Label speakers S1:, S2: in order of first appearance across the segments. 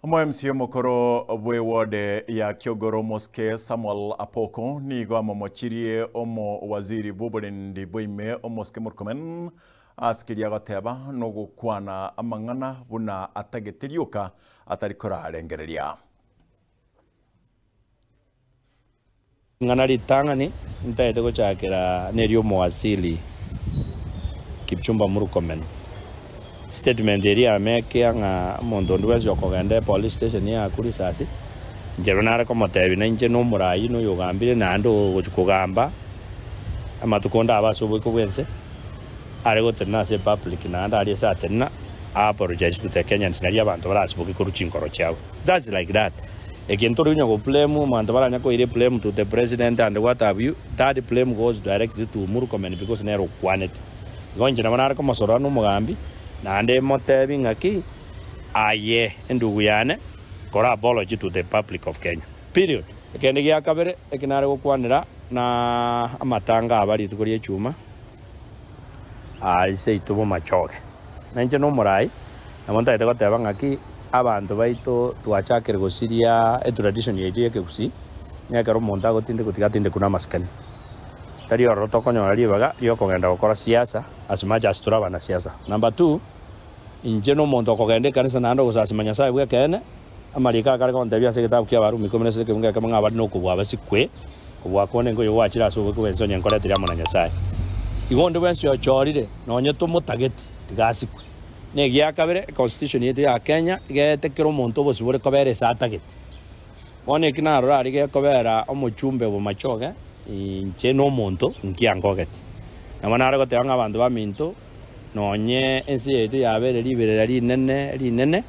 S1: Omo-MC omokoro bw'eward ya Kiogoro Omosike Samuel Apoko nigo amomochirie omowaziri bw'oborendi bwaime Omosike Murkomen ase keria agoteba nogokwana amang'ana buna atagete rioka atari korarengereria.
S2: Ring'ana ritang'ani ntagete gochakera neri'omowasili Kipchumba Murkomen. Statement eria yamekia ng'a omonto onde bwensi okogenda epolice station yaakwa risasi, inche rero nare komotebia na inche nomorayi na oyogambire naende ogochia kogamba amatuko onde abe ase oboiko bw'ense, are gotenena ase epublic naende aria ase atenena a apologize to the Kenyans nario abanto barasiboke korwa chinkoro chiabo. Just like that. Egento ore konya go blame omonto baranya koira eblame to the president and what have you, that blame goes directly to Murkomen because nere okwanete. Igo inche nabo nare komosorora nomogambi naende motebi ng'aki aye endugu yane kora apology to the public of Kenya. Period. Ekende gia kabere eki nare gokwanera na amatanga aba rituko ria echuma aa seito bomachoge. Na inche nomorai nabo ntagete goteba ng'aki abanto baito twachakire gosiria etradition yaito y'ekegusii, ng'a ekero omonto agotindekwa tiga atindekwe namasikani. Tari ororo tokonyora ribaga riokogenda gokora siasa as much as tore abanasiasa. Number two, inche nomonto okogenda ekanisa naende ogosasima Nyasaye bw'ekeene, amariko akare gontebia ase egetabu kia Abarumi ikomi na isatu ekeungo ekemo ng'a abare nokobua abasikwe, kobua konde nkoyo gwachire ase oboiko bw'ense onye nkoretire amo na Nyasaye. Igo onde bwensi ochorire, nonye tomotageti, tiga asikwe. Na egia kabere, econstitution yaito ya Kenya iga kera omonto obosibore kobera ase atagete. Bono eki narora aria gekobera omochumbe bw'amachoge, inche nomonto nkiangogeti. Nabo nare goteba ng'a abanto baminto, nonye ense yaito yabeire riberera rinene rinene,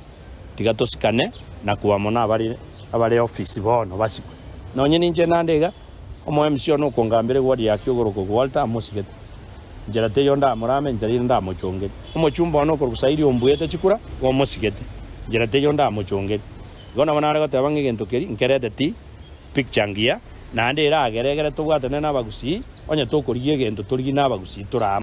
S2: tiga tosikane na koba mono abare abare ofisi bono basikwe. Nonye ninche nande iga, omo MC one okongambera egwari ya Kiogoro Walter amosigete. Nchera teiyo ndamorame, enchera ere ndamochongere. Omochumba one okorokwa Sairi ombuete chikura, igo omosigete. Nchera teiyo ndamochongere. Igo nabo nare goteba ng'a egento keria nkereteti picture ngiya, naende eragere egere tobwatane nabagusii, onye tokorigia egento torigie nabagusii tore amo.